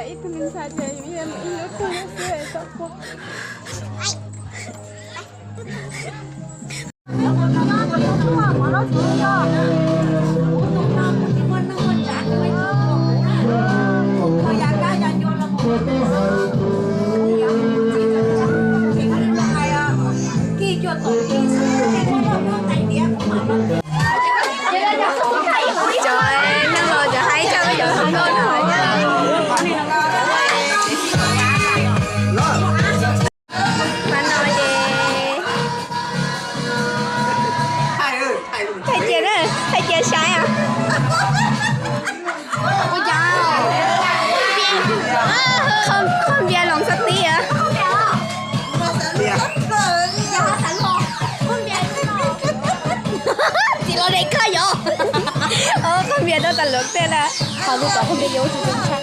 Ib tug me ntxhais ces yus yog ib lub tug xwb txhob quaj. Cov neeg laus cov haib tshaj cov hluas nkauj no. Qhov no ces thaij cia, thaij cia saib. Ua cas qhov npias los xab tib a? Tsis los de koj yom. Qhov npias tuaj tas luam tiag na. Qhov tus tom qhov npias yuav ua tsis tau tshaj.